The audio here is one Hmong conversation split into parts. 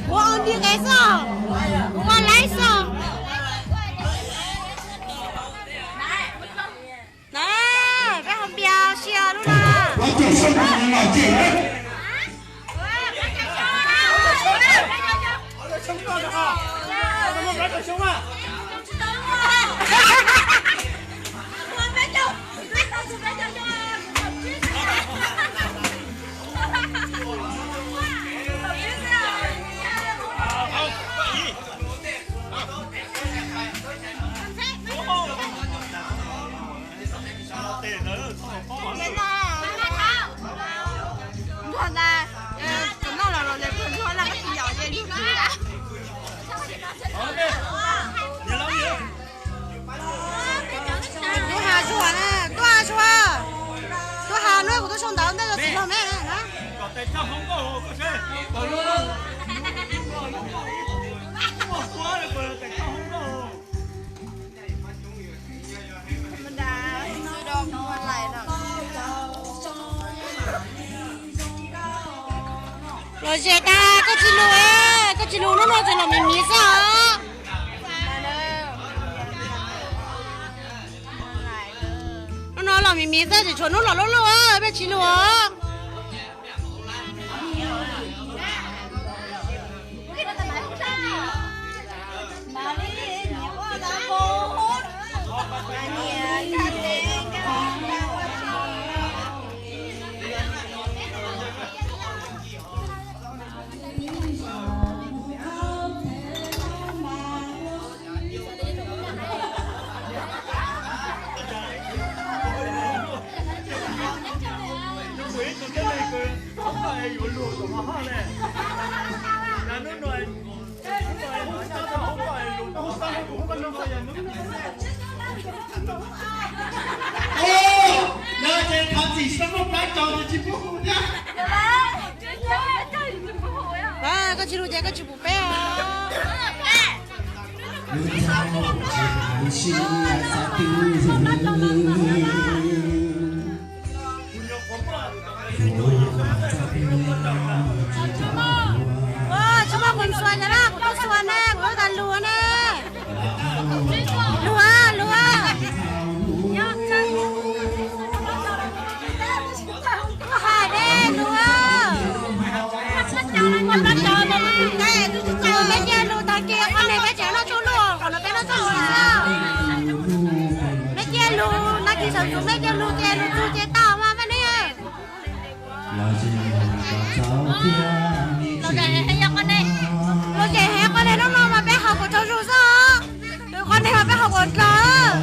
Kuv ua nti qe xwb, kuv ua laib xwb. Na, peb ho npias sia lub no. Nrog ntawd, cov noj los los nws pw nrog laj kab tsis yaum ces nws. Tub Has Zuag na, Tub Has Zuag, Tub Has, hnub kuv tuaj sau ntawv ntej los tsis los me na. Los zes tag koj tsis lus, koj tsis lus, hnub no tseem los miv miv xwb os. Hnub no los miv miv xwb, tseem tshuav hnub los lub lub, peb tsis lus os. Koj tsis lus ces koj tsis pum peb os. Tsis muaj qhov xuas ces na, kuv tuaj xuas ne, kuv tuaj tas lus ne. Lus, lus. Koj hais ne, lus. Mej cia lus tag kis qhov ne peb tseem noj txuj lus, qhov no peb noj txuj lus xwb. Mej cia lus, nag kis sawv tsuv mej cia lus ces lus txug ces tau mas mej ne. Los ces hais qhov ne, los ces hais qhov ne, hnub no mas peb haus kom tsaug zug xwb. Qhov ne mas peb haus kom dlawg.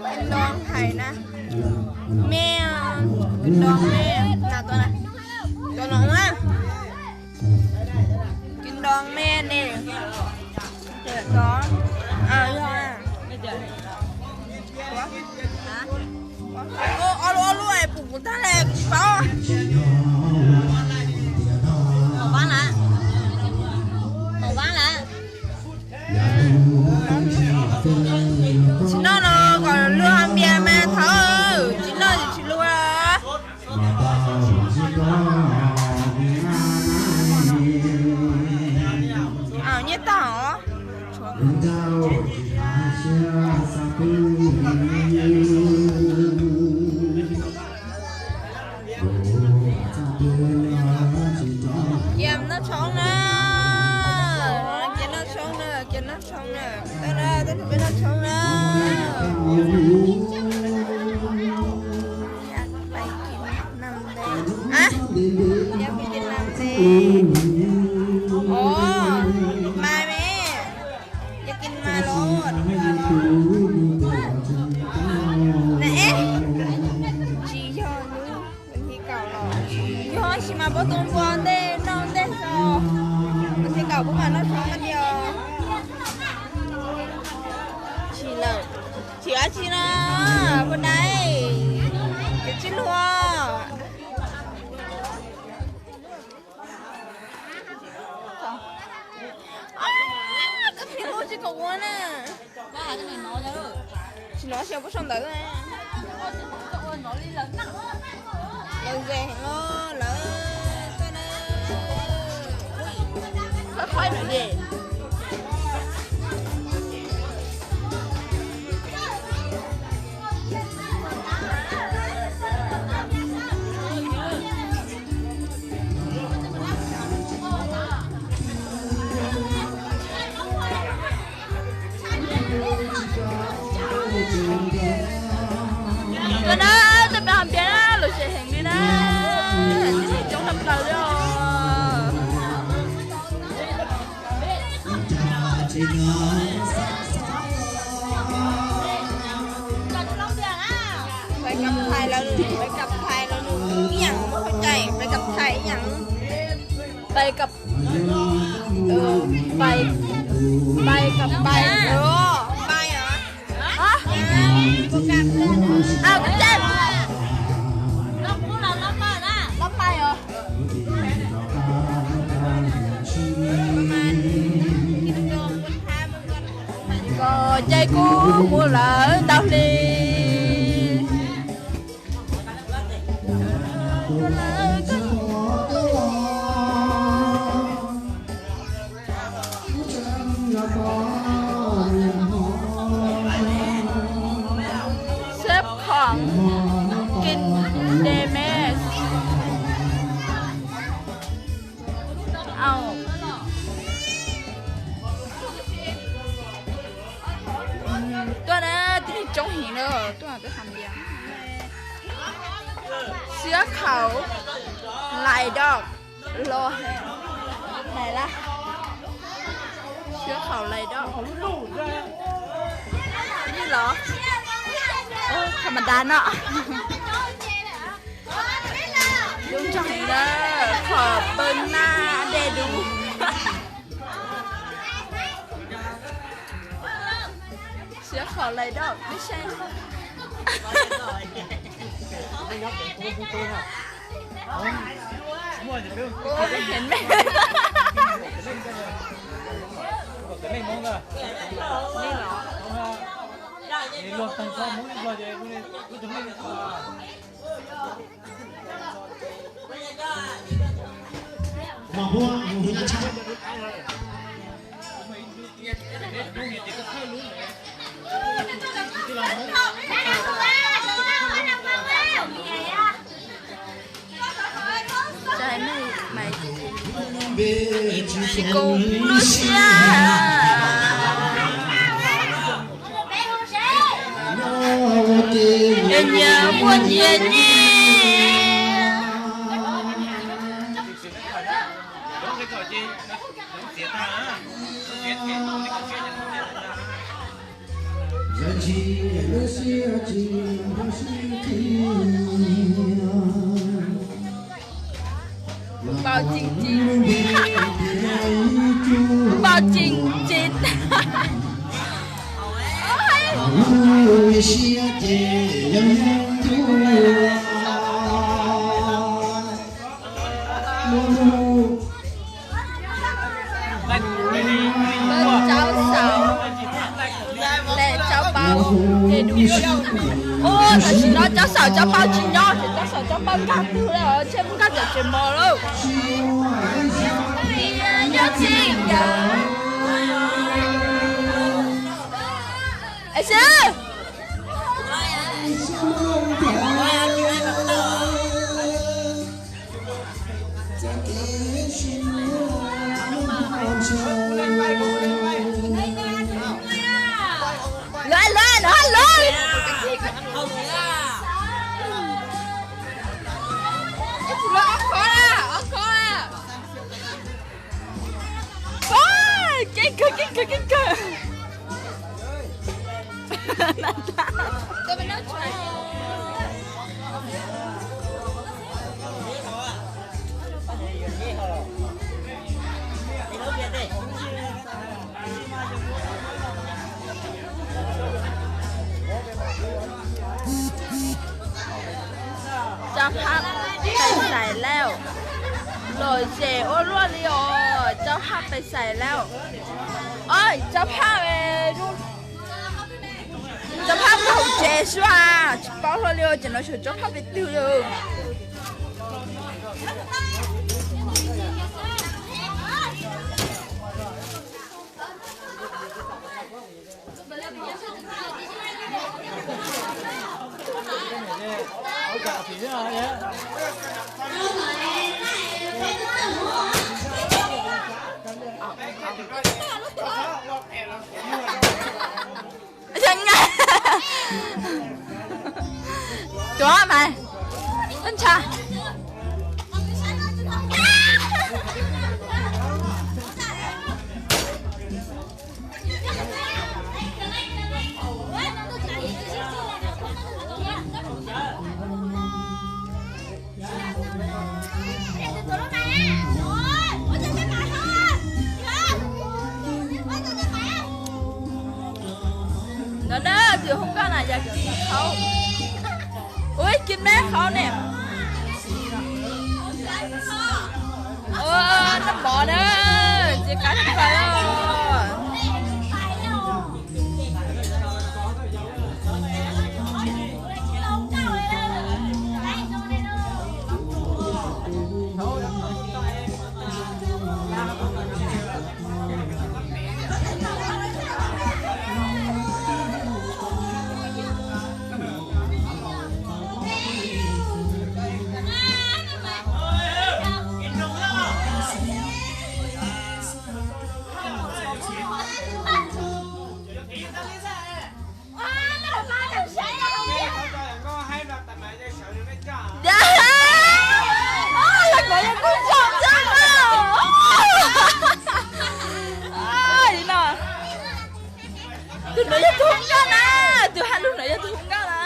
Kwv Ntoo hais na, mej, Kwv Ntoo mej, na tuaj na, tuaj no na, Kwv Ntoo mej ne, yog, ob lub ob lub es pum kuv tag le paub. Paub lawm, paub lawm. Tsis noj no kom luag npias mas thaum, tsis noj tsis luag. Nyiaj tag os. Cia noj tshoob na, cia noj tshoob na, cia noj tshoob na, tej zaum peb noj tshoob na. Os, mas me, yog kis mas los. Tsis yog lub, yog tsis mas puab tus npua ntej noj ntej so, tus thib kaum puab mas noj so koj tias. Tsis lawm, tsis dab tsi no, puas dai, tsis luag. Koj pheej ua tsis kom ua na. Tsis nov xyov puas sau ntawv. Lawv ze heev os, lawv tuaj na. Qhov qhov no ces Tuaj na, tuaj peb hom pias na, lom zem heev li na. Tib neeg coob tshaj plaws li os. Pais kab thais los nws, pais kab thais los nws ib yam muaj hauj cai, pais kab thais ib yam. Pais kab, pais, pais kab pais, pais os. Koj caij kuv mus lawm ntau hli. Xeeb khoom Kin Demes. Au. Tuaj na, tib neeg coob heev na, tuaj twb hais tias. Xiab khaum lais dog los hais lais lab. Xiab khaum lais dog. Li los? Tham ma da no. Dub ntsoog heev na, qhov pawg naj dej dub. Xiab khaum lais dog, mej saib. Ua peb heev me. Tsis kub lub siab. Es nyias muaj nyias nyiaj. Npau tsees tsees. Npau tsees tsees. Tsob xaum, tsob paub, ua tam sim no tsob xaum tsob paub tsis nyob, tsob xaum tsob paub nkag twg lawm, tshem mus nkag cov tsev mos lawm. Es xwb. Lawv, lawv, lawv, lawv. Kawg. Cov phaj pes xais lauj, lom zem ua luaj li os, cov phaj pes xais lauj. Oj, cov phaj, cov phaj pem hauv tsev xwb as, tsis paub hlo li os, ces no xyov cov phaj pes twg li. Tuav mas, ntshai. Ntawd na, tus hoob nkauj na yog Kim Khaub. Ui, Kim Nab Khaub ne. Ua, noj mov na, txiv qab tshaj plaws os. Los kov yog kuj zoo thiab no. Tus no yog tus hoob nkauj na, tus hais lus no yog tus hoob nkauj na.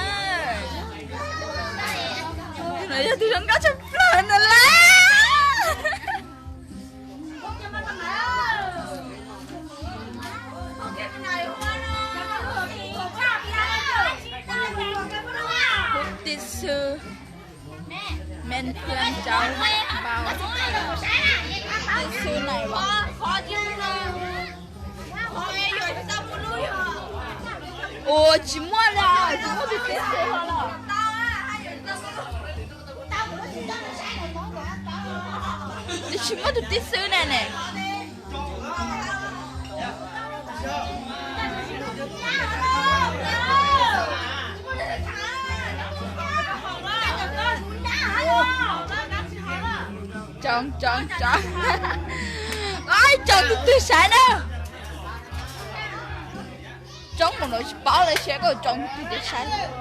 Tus no yog tus zoo nkauj tshaj plaws na lauj. Tij sư, men phiên cháu vào. Tij sư này bảo. Ua, tsis muaj li, tsis muaj tus tij sư ho los. Tsis muaj tus tij sư ne ne. Tsoom, tsoom, tsoom. Oj, tsoom tus twg saib na. Tsoom mus no tsis paub lawm, saib koj tsoom tus twg saib.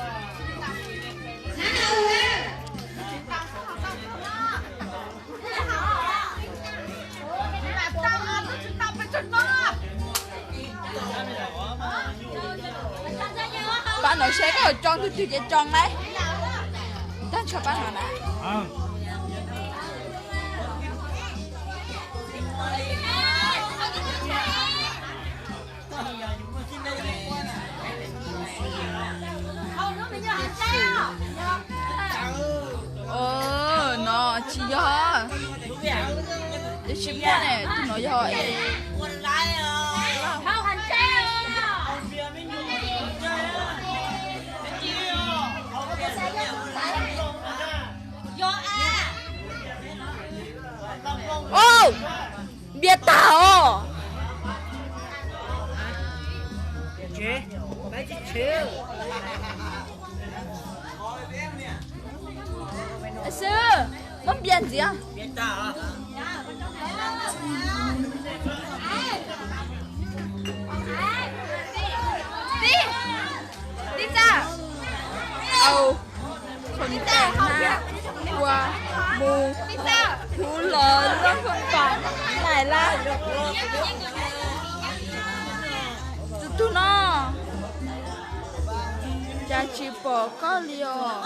Pab no saib koj tsoom tus twg ces tsoom lauj. Tag nrho pab no na. Ov, no tsis yog, twb tsis muaj ne, tus no yog. Ov, npias tag os. Xwb, muab npias ntxiv. Tij, tij txaj. Au, khom tes na, ua, mus, huv los loj koj pam, nais lab. Tug no, cas tsis pom koj li os?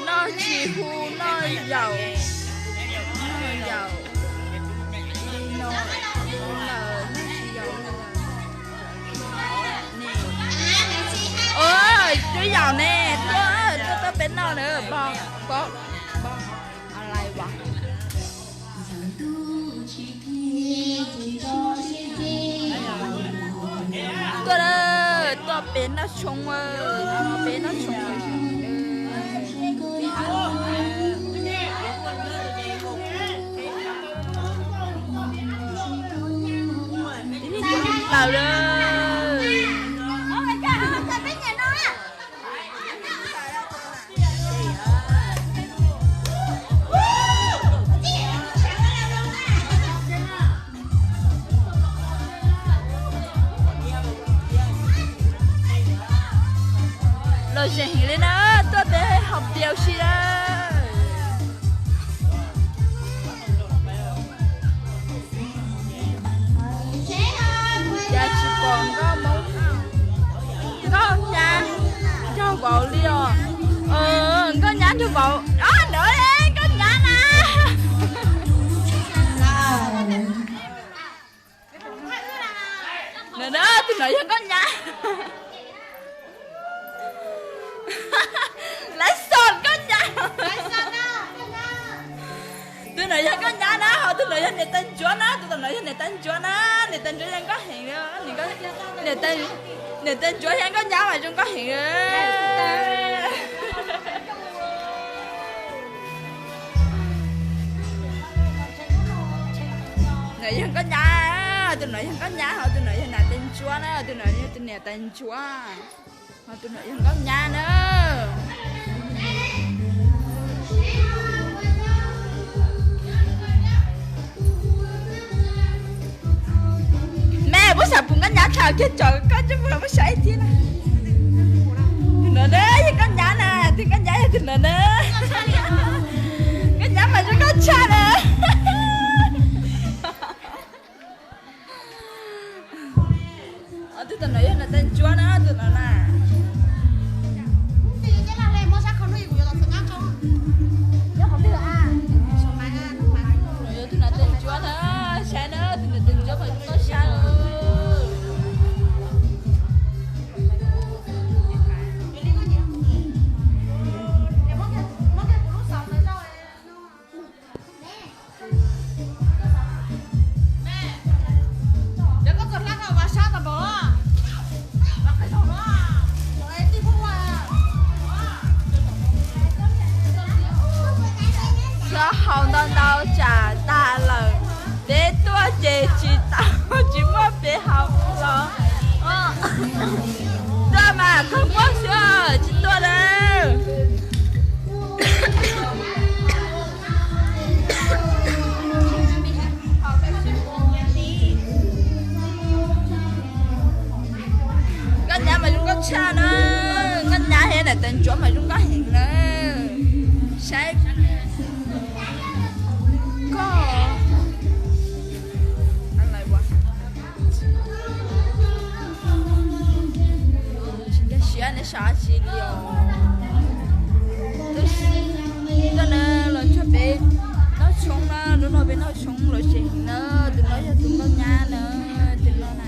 Noj tsis hu noj yaum, noj yaum li no, hu lawm noj tsis yaum li lawm. Twb yaum ne, tuaj, tuaj, tuaj peb noj na, pog, pog, pog, online vas. Tuaj, tuaj peb noj tshoob, peb noj tshoob. Plaws lawm. Lom zem heev li na, tuaj peb haus tiaus si na. Cas tsis pom nkauj Hmoob, nkauj nyab nraug vauv li os. Nkauj nyab nraug vauv, ntawd nkauj nyab na. Ntawm no tus no yog nkauj nyab. Lawv xom nkauj nyab. Tus no yog nkauj nyab na, ho tus no yog niam tais ntsuab na, tus no yog niam tais ntsuab na, niam tais ntsuab zoo nkauj heev li. Niam tais ntsuab thiab nkauj nyab mas zoo nkauj heev li. No yog nkauj nyab, tus no yog nkauj nyab, ho tus no yog niam tais ntsuab na, tus no yog tus niam tais ntsuab, ho tus no yog nkauj nyab na. Me, puab xav pum nkauj nyab tham kiag tso, koj tsis pum los muab saib thiab na. Tus no na yog nkauj nyab na, tus nkauj nyab yog tus no na. Nkauj nyab mas zoo nkauj tshaj na. Tus tom no yog niam tais ntsuab na, tus no na. Yog tus niam tais ntsuab na, saib na, tus niam tais ntsuab mas zoo nkauj tshaj na. Txhob haus ntau ntau tsam tag lawm, peb tuaj ces tsis tau, tsis muaj peb haus los. Tuaj mas kawg muab xwb, tsis tuaj na. Nkauj nyab mas zoo nkauj tshaj na, nkauj nyab thiab niam tais ntsuab mas zoo nkauj heev na. Saib koj. Tsis nkag siab nej saib tsis li os. Tuaj na, los nrog peb noj tshoob na, hnub no peb noj tshoob lom zem na, tus no yog tus nkauj nyab na, tus no na,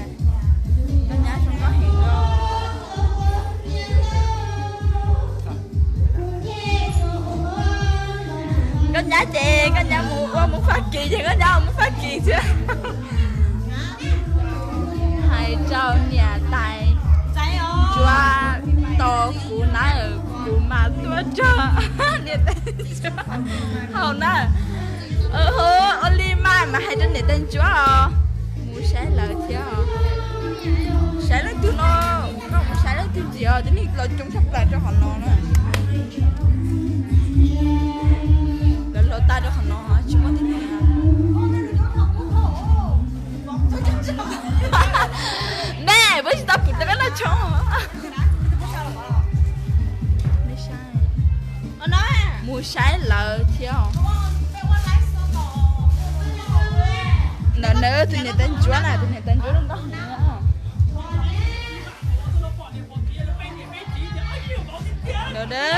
nkauj nyab zoo nkauj heev os. Nkauj nyab ces nkauj nyab mus ua mus Fab Kis ces nkauj nyab ua mus Fab Kis thiab. Hais rau niam tais ntsuab, tos kuv na, kuv mam tuaj nrog niam tais ntsuab haus na. Ua li mas mas hais rau niam tais ntsuab os. Mus saib lawv thiab os. Saib leej twg no, koj mus saib leej twg ntxiv os, twb neeg los coob tshaj plaws rau qhov no na. Lawv los tag rau qhov no tsis muaj twg neeg. Me, puas tsis tau pum rau koj noj Mus saib lawv thiab. Ntawm no tus niam tais ntsuab na, tus niam tais ntsuab zoo nkauj heev na. Ntawm no.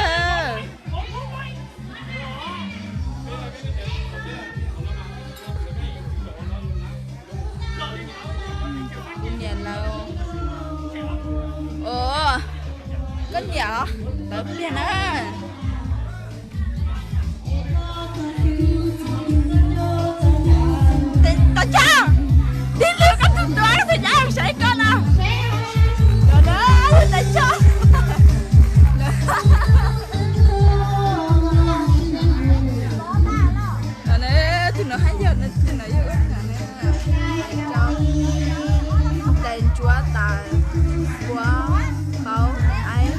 Kuv niam lawv. Os, koj niam os, lawv pliag na. Tais Coj, tij laug koj tus ntuav koj tus nyab saib koj no. Tais Coj. Tus no hab yog, tus no yog tais ntsuab tas ua paub aib,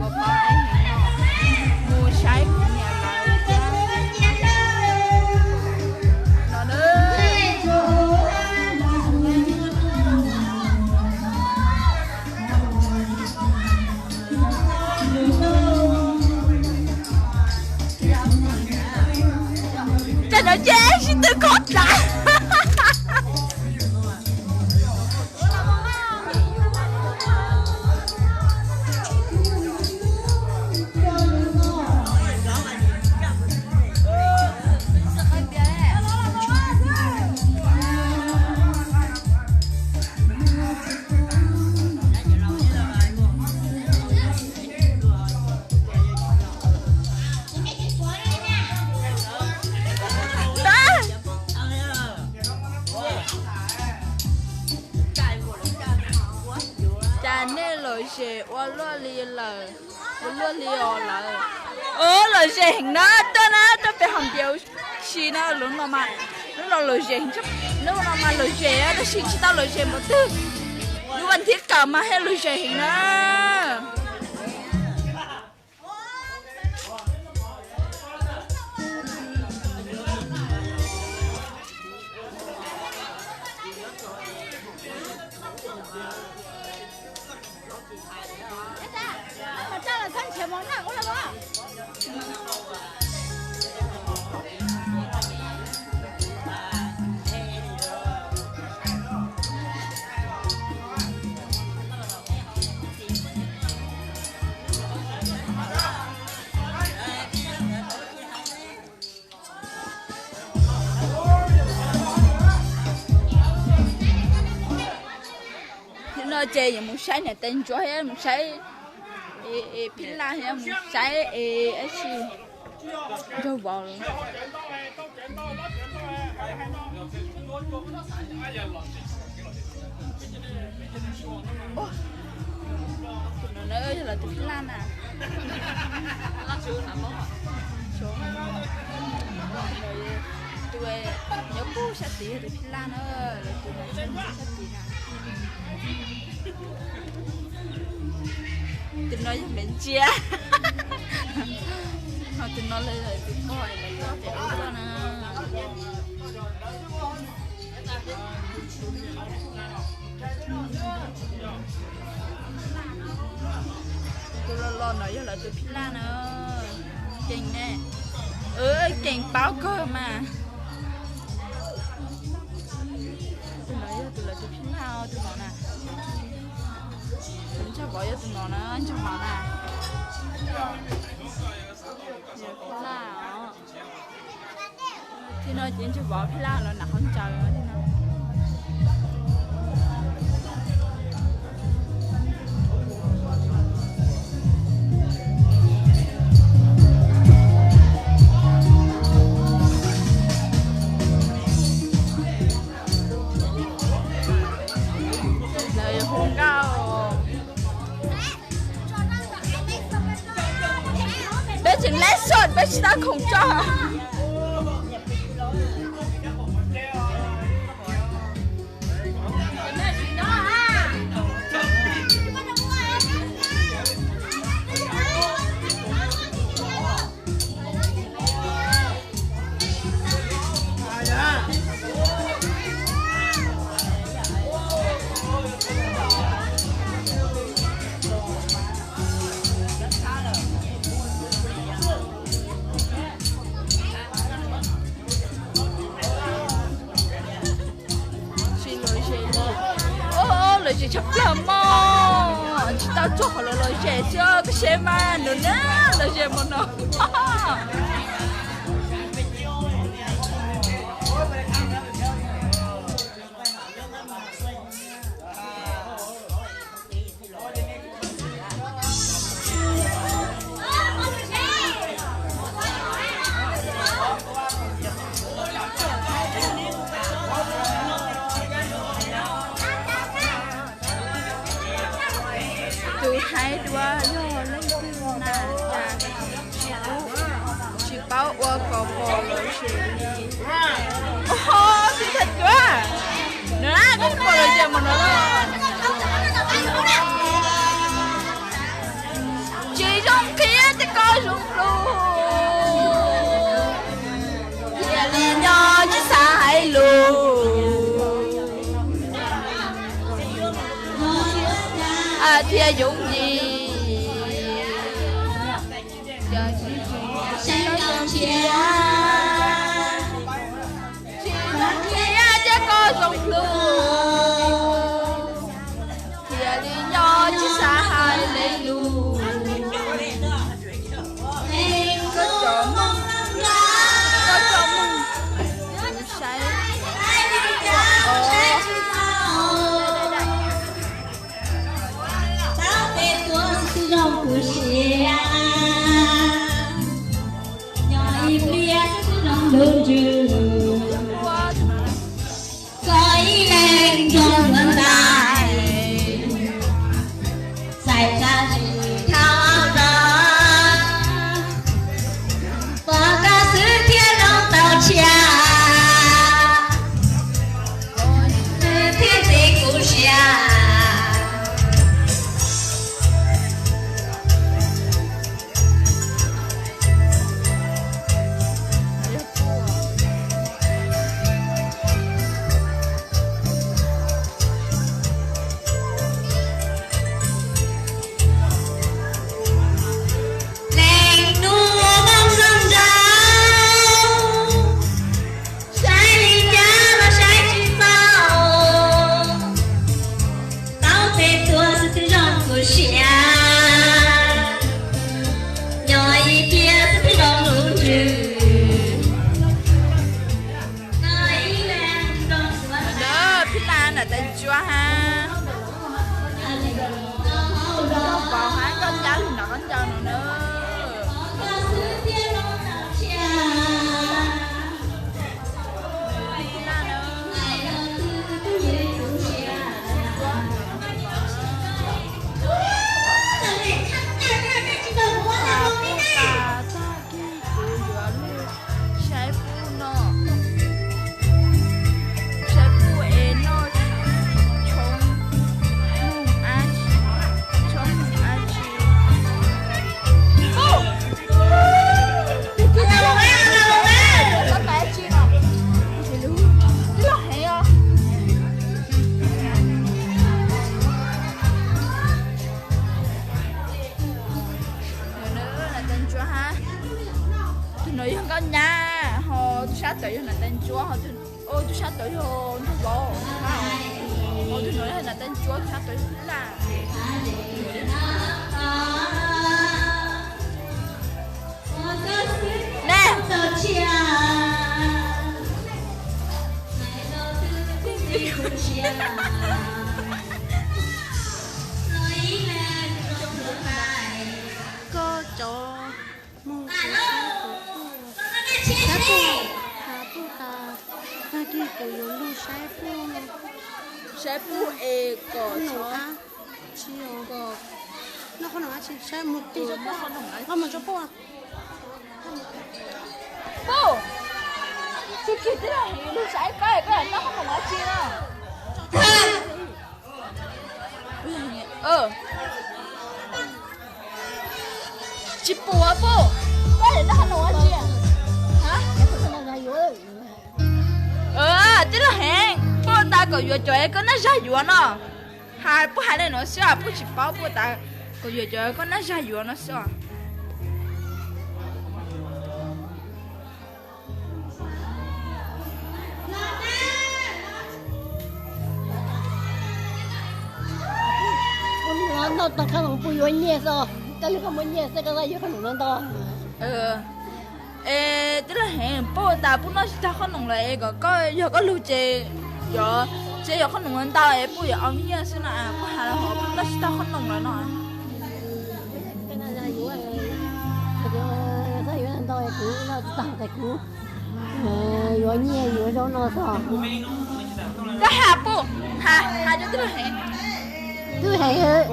ua paub aib heev no. Mus saib kuv niam lawv thiab. No na. Ces no ces sib tw khob dlav. Cas nej lom zem ua luaj li lawm, ua luaj li os lawm. Lom zem heev na, tuaj na, tuaj pem hom npias si na, lub no mas, lub no lom zem, lub no mas lom zem tab sis tsis tau lom zem npaum twg. Lub vas thib kawm mas thiaj lom zem heev na. No ces yuav mus saib niam tais ntsuab thiab mus saib phij laj thiab mus saib es dab tsi nrog vauv. Tus no na yog lawv tus phij laj na. Tus nyob pug sab tid yog tus phij laj na, lawv tus no sab tid na. Tus no yog me ntsia. Ho tus no lawv tus pog lawv coj pem ub tuaj na. Tus los los no yog lawv tus phij laj na. Keej ne, keej paub kawg mas. Tus no yog tus lawv tus phij laj, tus no na. Tus ntsog vauv yog tus no na, ntsog vauv na. Phij laj os. Txij no ces ntsog vauv phij laj los nram qhov ntsaws li no. Lawv hu nkauj. Peb tseem lab soj peb tsis tau khoom tso. Tshaj plaws mog, tsis tau txog qhov lawv los ze xwb, koj saib mas, nws na, lawv ze mus no. Tus hais dua yog leej twg na cas tsis paub, tsis paub ua kom pom lawv xwb li. Ho, tsis tau tuaj. Nws, koj pom lawv ze mus no los? Tsis zoo qhia tias koj zoo lus, thiaj li nyob tsis xav hais lus, thiaj yooj yim. Tsis qhia tias koj zoo lus, thiaj li nyob tsis xav hais lus. Koj cov Hmoob, koj cov Hmoob, kuv saib. Tau peb tuaj xwb twb zoo kuv siab, nyob ib pliag xwb twb zoo lub ntsws. Koj ib leeg nrog luag ntais, txais tsa tsis dhau los, pom koj xwb thiaj zoo tau tshiab, thiaj txi kuv siab. Leej nus moog zoo nraug, saib li cas los saib tsis tau, tau peb tuaj xwb twb zoo kuv siab, nyob ib pliag xwb twb zoo lub ntsws. Phij Laj nam tais ntsuab hab, pom hab koj ncaj li no koj nco no na. Kuv yuav lub saib pub no, saib pub es noj tshoob moog ab, tshoob moog ab tsi. Pub! Tus twg tsis los heev os. Nam tais ntsuab hab, tus no yog nkauj nyab, ho tus sab tawm yog nam tais ntsuab, ho tus, tus sab tawm yog nraug vauv, ho tus no yog nam tais ntsuab, tus sab tawm yog laj. Ne, koj cov moog kuv saib puj, saib puj tas, tag kis kuv yuav lug saib puj no. Saib puj es kom no ab tsi, noj qhob noom ab tsi, saib mus tig, koj mus tso puj. Puj, tsis kis twb yog lug saib koj, koj noj qhob noom ab tsi no. Tsis pum puj, koj noj qhob noom ab tsi? Tij laug Heev, puj tas kom yuav cov es koj naj zag yuav no. Hais puj hais li no xwb, puj tsis paub, puj tas kom yuav cov koj naj zag yuav no xwb os. Tau khab noom puj yuav nyiaj xwb, koj yog koj muaj nyiaj xwb koj yuav khab noom no ntau. Es tij laug Heev, puj tas puj noj tsis tau qhob noom lawm es kom koj yog koj lug ces, yog, tsis yog qhob noom ntau es puj yuav ua nyiaj xwb no, puj has los hov puj noj tsis tau qhob noom lawm no. Yuav nyiaj yuav zaub no xwb. Koj has puj, has, has rau tij laug Heev. Tij laug Heev,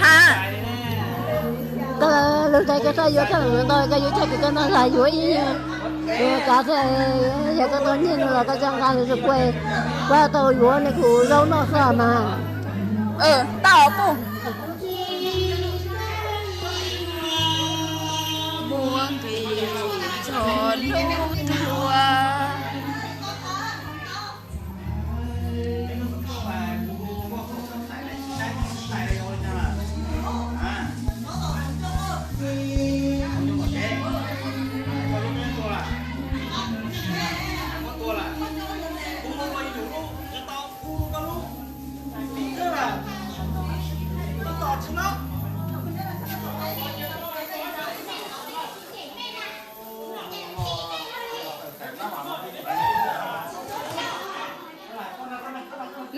has, lug tes koj txhob yuav khab noom ntau, koj yuav tshaj kws koj noj zag yuav ib nyuag kav xwb. Yog koj tau nyiaj no los koj txhob nqa lug rau kuv, kuv tau yuav nws kuv zaub noj xwb mas. Tau puj. Muaj nqis txog lub tuag.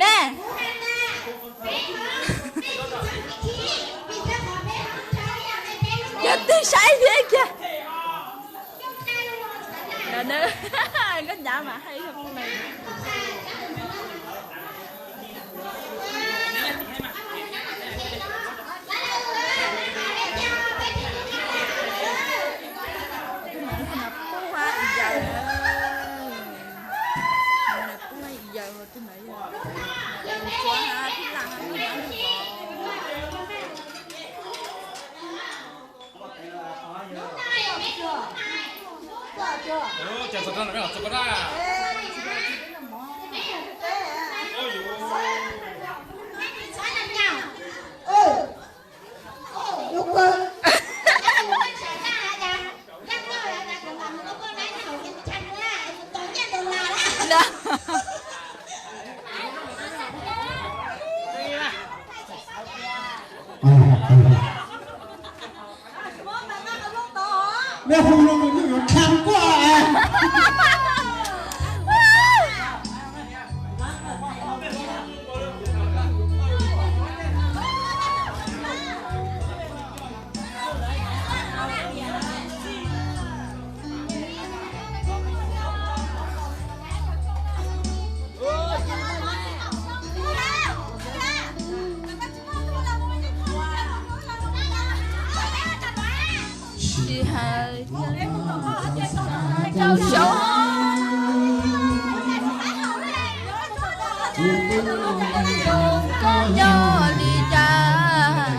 Ne, yog twg saib thiab kiag. Koj nyav mas hais yog puj na. Puj ha ib yam, puj ha ib yam, tus ntawd yog tsuav ha phij laj ha. Neb hu rau nws nws yuav kham kuaj. Tsis hais rau xyov yog li cas.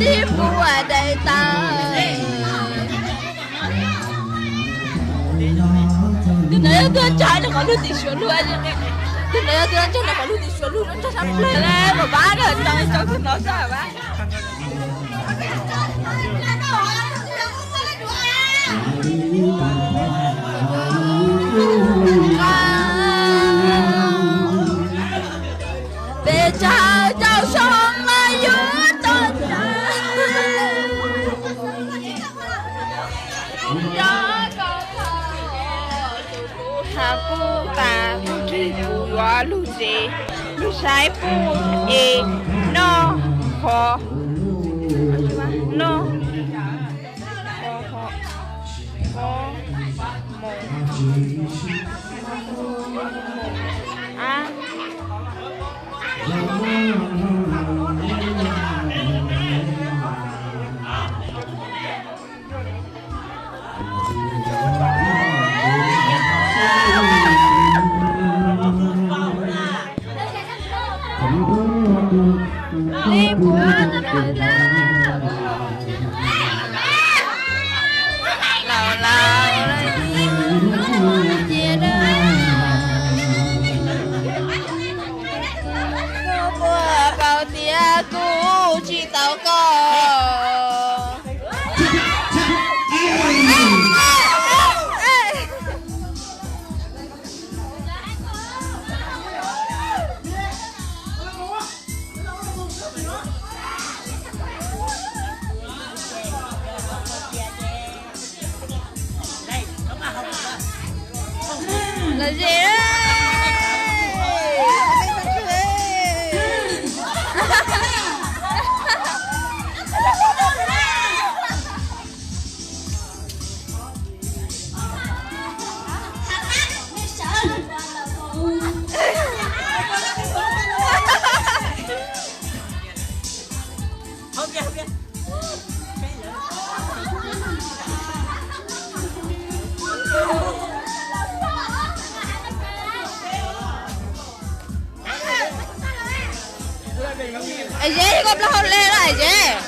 Li puag dai tas. Tus ntawd yog tuaj ntog rau qhov lug tim suav lug. Tus ntawd yog tuaj ntog rau qhov lug tim suav lug, ntog sab plawg le, pab pab rau tau tau tus no sab pab. Peb caug caum xyoo los yuav tau tag. Nco koj thaum kuv ha puj tas, puj nreg kuv yuav lug tsev, lug saib puj es noj qhov, noj qhov, qhov, a. Los ze. Zeb, koj plaub hau le lawm Zeb.